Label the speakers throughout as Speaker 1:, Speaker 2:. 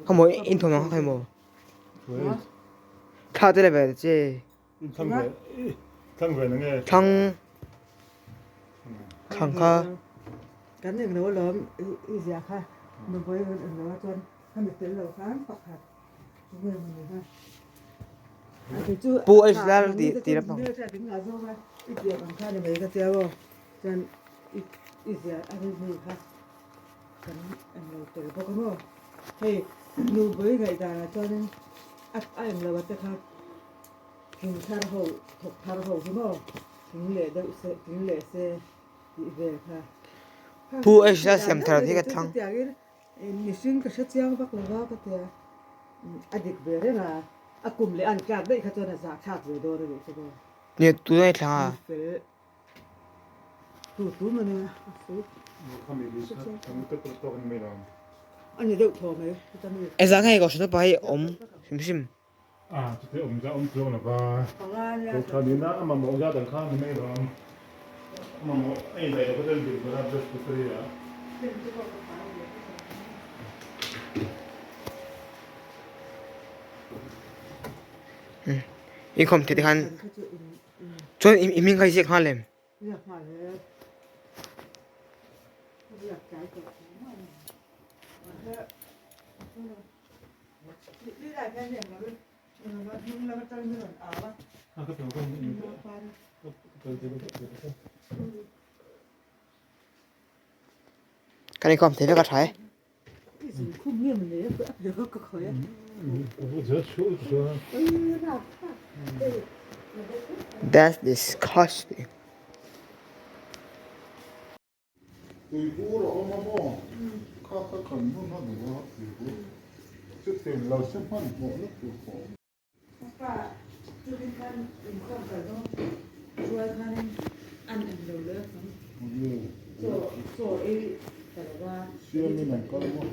Speaker 1: Kha maw in thawm ang kha khai maw? Thla te le ve che.
Speaker 2: Thlang ve na nge?
Speaker 1: Thlang thlang kha.
Speaker 3: Kan eng lo lawm i zia kha nupui hun eng lo a chuan khami tel lo khan pakhat nge maw ni kha.
Speaker 1: Pu H Lal ti ti lam ang.
Speaker 3: I ziak ang kha ni mai ka tia aw chuan i i zia a rin hnu kha kan eng lo tel bawk a maw hei nupui ngaihdanah chuanin a a eng lo a te kha thing thar ho thawk thar ho hi maw thing leh deuh se thing leh se tih vel kha.
Speaker 1: Pu H Lal siam thar hi ka thlang.
Speaker 3: Mihring ka hre chiang vak lo va ka tia, a dik ve reng a, a kum leh an tlak daih kha chuan a zah thlak ve dawn a nih chu maw.
Speaker 1: Nia tuna i thlang a.
Speaker 3: Fel tu tu mah nia a fel. A ni deuh thaw mai chuta mi.
Speaker 1: Engzah nge kohhran upa hi awm hrim hrim?
Speaker 2: A chute awm zah awm chuang lo va, kohhran ina a mamawh zat ang kha ni mai lo ang. A mamawh a indaih loh kha chuan Bilbara Presbytery ah.
Speaker 1: Inkhawm thei te khan chuan i hming kha i ziak nghal em? Kan inkhawm thei vek a tha e. That's disgusting.
Speaker 2: Tuibur a awm a maw? Kha kha kan hmun a duh a tuibur chu thlen lo se hmanhmawh na tur pawh a awm. Siamin an kal maw?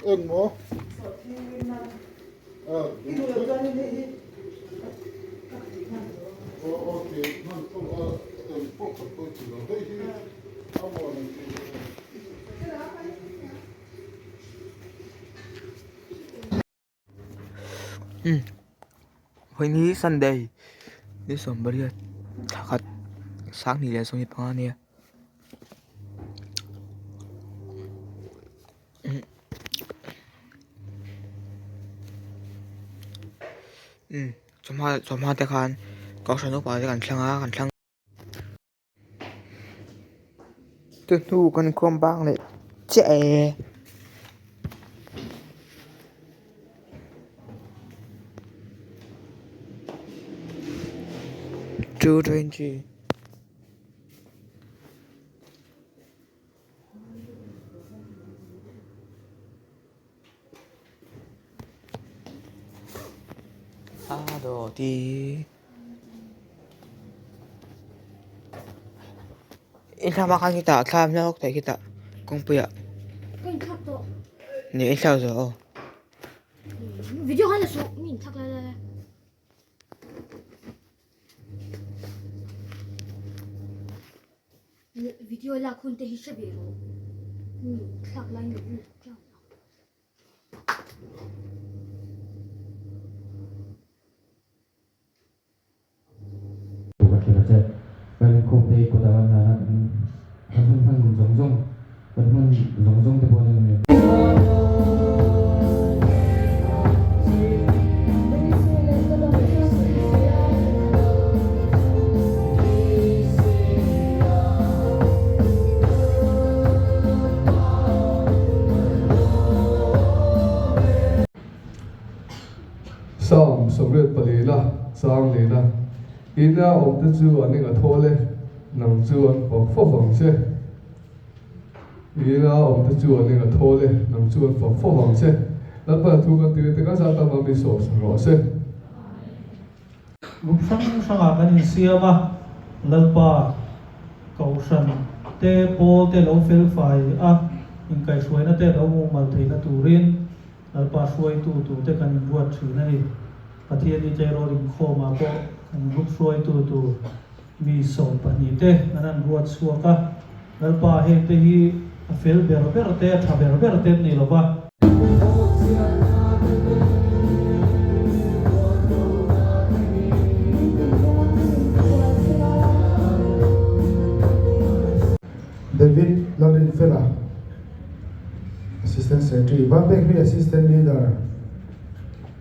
Speaker 2: Eng maw?
Speaker 1: Vawiin hi Sunday ni 18 thla khat sanghnih leh 15 a nia chawhma chawhma te khan kohhran upa te kan thlang a kan thlang. Chu hnu kan inkhawm bang leh chiah e. 2:20. A do ti. In thlam ah khan khitah thlam hlauh theih khitah kawngpui ah ni in thlak zawh aw.
Speaker 4: Ka hrilh a che. Kan inkhawm te hi kawt ah kan hlan a, kan hun hman zawng zawng, kan hman zawng zawng te pawh an ni.
Speaker 5: Sam 84 na chang lehna Ina awmte chu an eng a thawl e, nang chu an fak fawk ang che. Ina awmte chu an eng a thawl e, nang chu an fak fawk ang che. Lalpa thu kan tir te kan zat tam a mi sawm sak rawh se.
Speaker 6: Group hrang hrangah kan insiam a, Lalpa Kohhran te pawl te lo felfai a, inkaihhruaina te lo mumal theihna turin Lalpa hruaitu turte kan inruat thin a ni. Pathian i tleirawl inkhawmah pawh kan group hruaitu tur mi 12 te an han ruat chhuak a. Lalpa hengte hi a fel ber ber te, a tha ber ber te an ni lo va.
Speaker 7: David Lalrinfela, Assistant Secretary, Vanpekhlui Assistant Leader,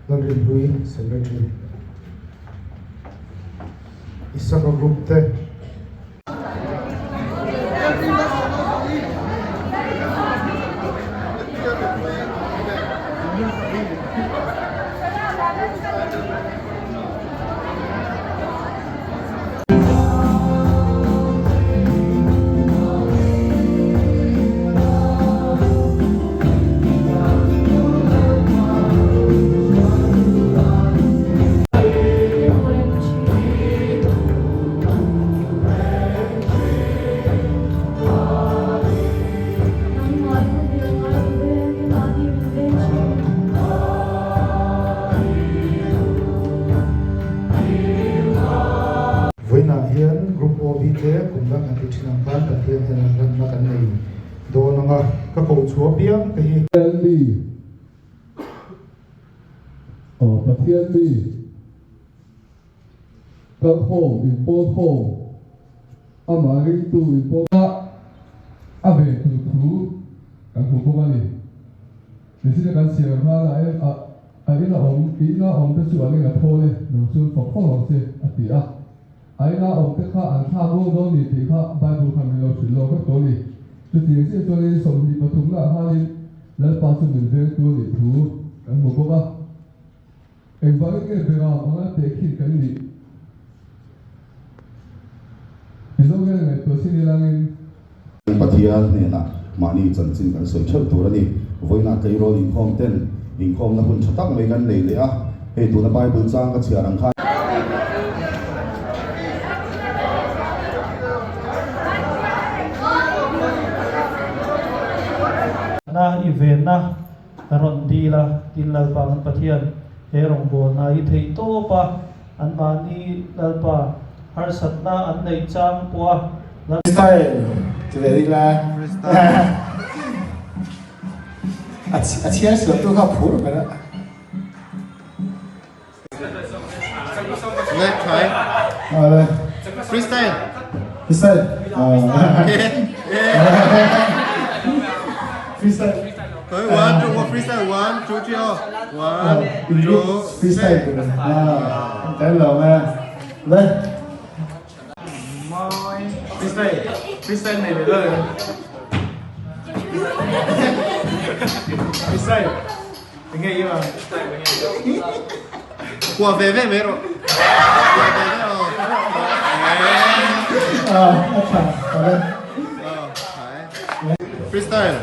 Speaker 7: Lalrinhlui Secretary, Isaka Group te. Vawiinah hian Group OB te kum dang kan tih thin ang khan Pathian hian an hlanna kan nei dawn ang a, ka koh chhuah piang te hi.
Speaker 5: Pathian mi aw Pathian mi kalkhawm inpawlkhawm amah ringtu inpawl a ve tur thu kan hmu bawk a ni. Mihring kan siam hlan ah hian a a ina awm i ina awm te chu an eng a thawl e nang chu fak fak ang che a ti a. A ina awm te kha an thlak rual dawn ni tih kha Bible khan min lo hrilh lawk vek tawh a ni. Chutiang chiah chuanin 23 naah khanin Lalpa chu min vengtu a nih thu kan hmu bawk a. Engvangin nge beram anga tehkhin kan nih? Mizo hian ngaihtuah chin ilangin.
Speaker 8: Pathian hnenah mahni chanchin kan sawi theuh tur a ni. Vawiinah tleirawl inkhawm ten inkhawmna hun tha tak mai kan nei leh a, hei tuna Bible chang ka chhiar ang khan.
Speaker 6: Na i venna Ka rawn dil a, tin Lalpa kan Pathian, he rawngbawlna hi theih tawp a, anmahni Lalpa harsatna an neih chang pawh a, Lal.
Speaker 7: Freestyle ti ve rik la. A chhiar sual tu kha phur ber a.
Speaker 9: Left right. Freestyle.
Speaker 7: Freestyle. Freestyle.
Speaker 9: One, two, one, freestyle. One, two, three, oh. One, two,
Speaker 7: freestyle. Cái lộn ha. Lên. Freestyle. Freestyle này về rồi. Freestyle. Enge i a?
Speaker 9: Kua ve ve mai rawh. Kua ve ve aw.
Speaker 7: Ah, a tha. Tha e.
Speaker 9: Freestyle.